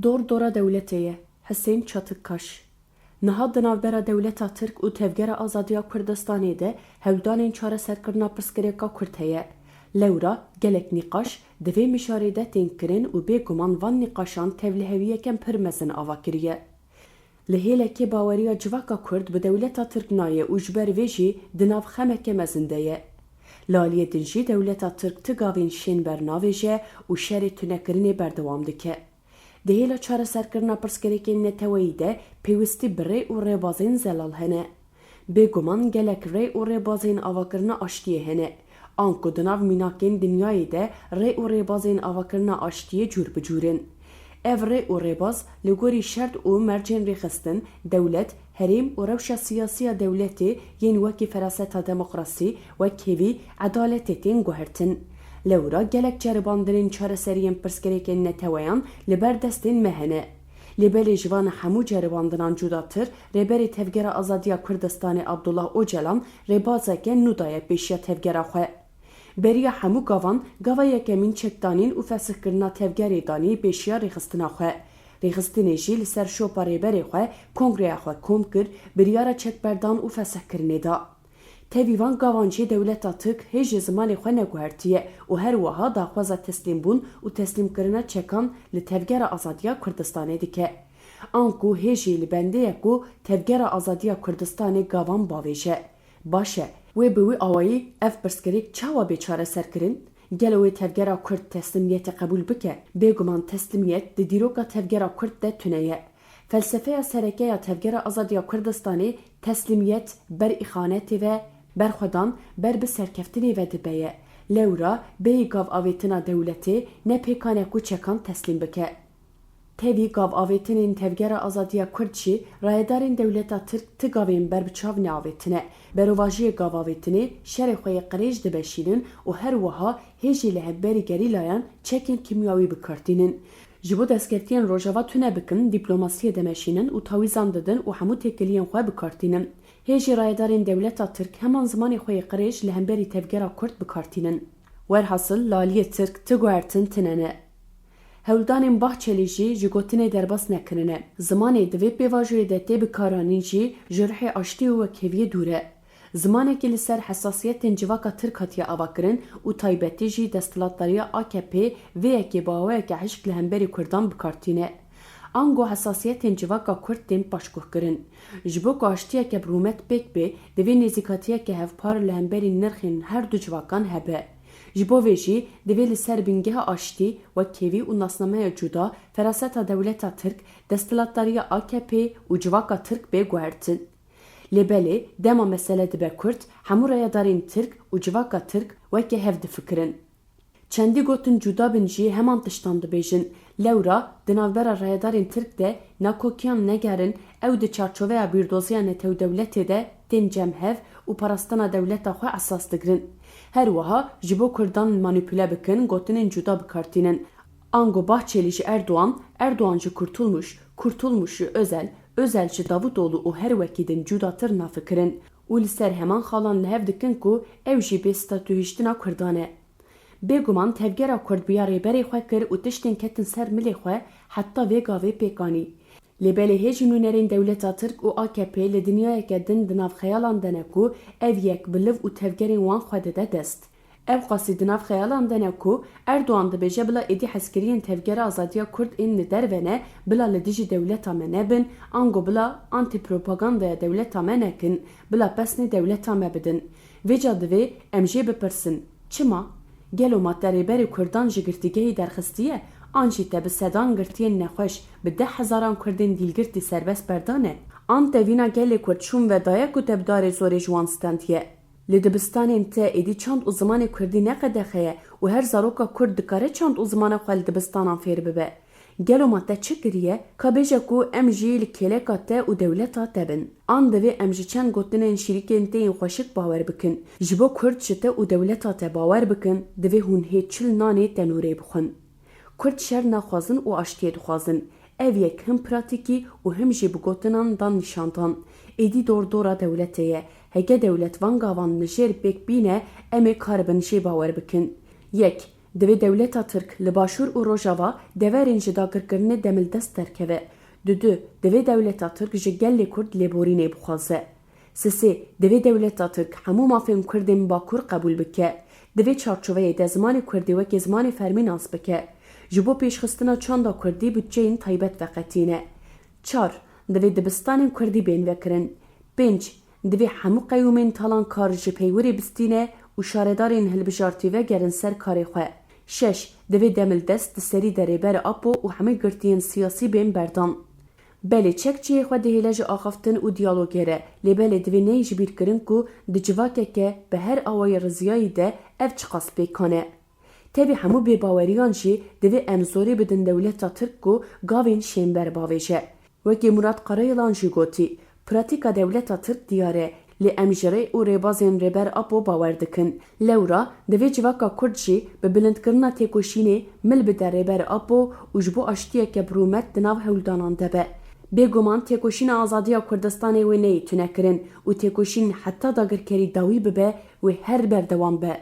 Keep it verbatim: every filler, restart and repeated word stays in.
Dor dora dewletê ye. Hisên Çatikkaş. Niha di navbera dewleta Tirk û Tevgera Azadiya Kurdistanê de hewldanên çareserkirina pirsgirêka Kurd heye. Lewra gelek nîqaş di vê mijarê de tên kirin û bêguman van nîqaşan tevliheviyeke pir mezin ava kiriye. Li hêlekê baweriya civaka Kurd bi dewleta Tirk nayê û ji ber vê jî di nav xemeke mezin de ye. Li aliyê din jî dewleta Tirk ti gavên şên bernavêje û şerê tunekirinê berdewam dike. Di hêla çareserkirina pirsgirêkên neteweyî de pêwistî bi rê û rêbazên zelal hene. Bêguman gelek rê û rêbazên avakirina aştiyê hene. Anku di nav mînakên dinyayê de rê û rêbazên avakirina aştiyê cûr bi cûr in. Ev rê û rêbaz li gorî şert û mercên rêxistin, dewlet, herêm û rewşa siyasî ya dewletê yên wekî feraseta demokrasî, wekhevî, edaletê tên guhertin. Lewra gelek ceribandinên çareseriyên pirsgirêkên neteweyan li ber destên me hene. Lê belê ji van hemû ceribandinan cudatir, Rêberê Tevgera Azadiya Kurdistanê Abdullah Ocalan rêbazeke nû daye pêşiya tevgera xwe. Beriya hemû gavan, gava yekemîn çekdanîn û fesixkirina tevgerê danî pêşiya rêxistina xwe. Rêxistinê jî li ser şopa rêberê xwe, kongreya xwe kom kir, biryara çekberdan û fesixkirinê da. Tevî van gavan jî dewleta Tirk hê jî zimanê xwe neguhertiye û her wiha daxwaza teslîmbûn û teslîmkirina çekan li Tevgera Azadiya Kurdistanê dike. Anku hê jî li bendê ye ku Tevgera Azadiya Kurdistanê gavan bavêje. Baş e, wê bi wî awayî ev pirsgirêk çawa bê çareserkirin? Gelo wê tevgera Kurd teslîmiyetê qebûl bike? Bêguman teslîmiyet di dîroka tevgera Kurd de tune ye. Felsefeya sereke ya Tevgera Azadiya Kurdistanê teslîmiyet ber îxanetê ve, berxwedan ber bi serkeftinê ve dibe ye. Lewra bêyî gav avêtina dewletê ne pêkan e ku çekan teslîm bike. Tevî gav avêtinên Tevgera Azadiya Kurd jî rayedarên dewleta Tirk ti gavên ber bi çav neavêtine. Berovajiyê gav avêtinê şerê xwe yê qirêj dimeşînin û her wiha hê jî li hemberî gerîlayan çekên kîmyawî bi kar tînin. Ji bo destkeftiyên Rojava tune bikin, dîplomasiyê dimeşînin û tawîzan didin û hemû têkiliyên xwe bi kar tînin. Hê jî rayedarên dewleta Tirk heman zimanê xwe yê qirêj li hemberî tevgera Kurd bi kar tînin. Werhasil, li aliyê Tirk ti guhertin tune ne. Hewldanên Bahçelî jî ji gotinê derbas nekirine. Zimanê di vê pêvajoyê de tê bikaranîn jî ji ruhê aştî û wekheviyê dûr e. Zimanekî li ser hesasiyetên civaka Tirk hatiye avakirin û taybetî jî desthilatdariya A K P vê yekê bi awayeke hişk li hemberî Kurdan bi kar tîne. Ango hesasiyetên civaka Kurd tên paşguhkirin. Ji bo ku aştiyeke bi rûmet pêk bê, divê nêzîkatiyeke hevpar li hemberî nirxên her du civakan hebe. Ji bo vê jî divê li ser bingeha aştî, wekhevî û nasnameya cuda, feraseta dewleta Tirk, desthilatdariya A K P û civaka Tirk bê guhertin. Lê belê, dema mesele dibe Kurd, hemû rayedarên Tirk û civaka Tirk weke hev difikirin. Çendî gotin cuda bin jî heman tiştan dibêjin. Lewra di navbera rayedarên Tirk de nakokiyan negerin, ew di çarçoveya bîrdoziya netewdewletê de tên cem hev û parastina dewleta xwe esas digirin. Her wiha ji bo Kurdan manîpule bikin, gotinên cuda bi kar tînin. Ango Bahçelî ji Erdogan, Erdogan ji Kurtulmuş, Kurtulmuş ji Özel, Özel ji Davutoglu û her wekî din cudatir nafikirin û li ser heman xalan li hev dikin ku ew jî bê statûhiştina Kurdan e. Bêguman tevgera Kurd bi ya rêberê xwe kir û tiştên ketin ser milê xwe heta vê gavê pêk anî. Lê belê hê jî nûnerên dewleta Tirk û A K P li dinyayeke din di nav xeyalan de ne ku ev yek bi liv û tevgerên wan xwe dide dest. Ew qasî di nav xeyalan de ne ku Erdogan dibêje bila êdî hezkiriyên Tevgera Azadiya Kurd ên li derve ne, bila li dijî dewleta me nebin, ango bila antîpropagandaya dewleta me nekin, bila pesnê dewleta me bidin. Vêca divê em jê bipirsin, çima? Gelo ma te rêberê Kurdan ji girtîgehî derxistiye, an jî te bi sedan girtiyên nexweş, bi deh hezaran Kurdên dîlgirtî serbest berdane? An te vîna gelê Kurd şûn ve daye ku te bi darê zorê ji wan stendiye? Li dibistanên te êdî çand û zimanê Kurdî ne qedexe ye û her zaroka Kurd dikare çand û zimana xwe li dibistanan fêr bibe? Gelo ma te çi kiriye? Ka bêje ku em jî li kêleka te û dewleta te bin. An divê em ji çend gotinên şîrîkên te yên xweşik bawer bikin. Ji bo Kurd ji te û dewleta te bawer bikin, divê hûn hê çil nanê tenûrê bixwin. Kurd şer naxwazin û aştiyê dixwazin. Ev yek him pratîkî û him jî bi gotinan dan nîşan dan. Êdî dor dora dewletê ye. Heke dewlet van gavan li jêr pêk bîne, em ê karibin jê bawer bikin. Yek, Divê dewleta Tirk li Başûr û Rojava deverên ji dagirkirinê demildest derkeve. Dudu, divê dewleta Tirk ji gelê Kurd lêborînê bixwaze. Sisê, divê dewleta Tirk hemû mafên Kurdên Bakur qebûl bike. Divê çarçoveyê de zimanê Kurdî wekî zimanê fermî nas bike. Ji bo pêşxistina çanda Kurdî budçeyên taybet veqetîne. Çar, divê dibistanên Kurdî bên vekirin. Pênc, divê hemû qeyûmên talankar ji peywirê bistîne û şaredarên hilbijartî vegerin ser karê xwe. Şeş, divê demildest di serî de Rêber Apo û hemû girtiyên siyasî bên berdan. Belê, çek çiyê xwe dihêle ji axaftin û diyalogê re, lê belê divê neyê ji bîr kirin ku di civakeke bi her awayî riziyayî de ev çiqas pêkan e. Tevî hemû bêbaweriyan jî divê em zorê bidin dewleta Tirk ku gavên şênber bavêje. Wekî Murat Karayilan jî gotî, pratîka dewleta Tirk diyar e, lê em ji rê û rêbazên Rêber Apo bawer dikin. Lewra, divê civaka Kurd jî bi bilindkirina têkoşînê mil bide Rêber Apo û ji bo aştiyeke bi rûmet di nav hewldanan de be. Bêguman têkoşîna azadiya Kurdistanê wê neyê tunekirin û têkoşîn heta dagirkerî dawî bibe, wê her berdewam be.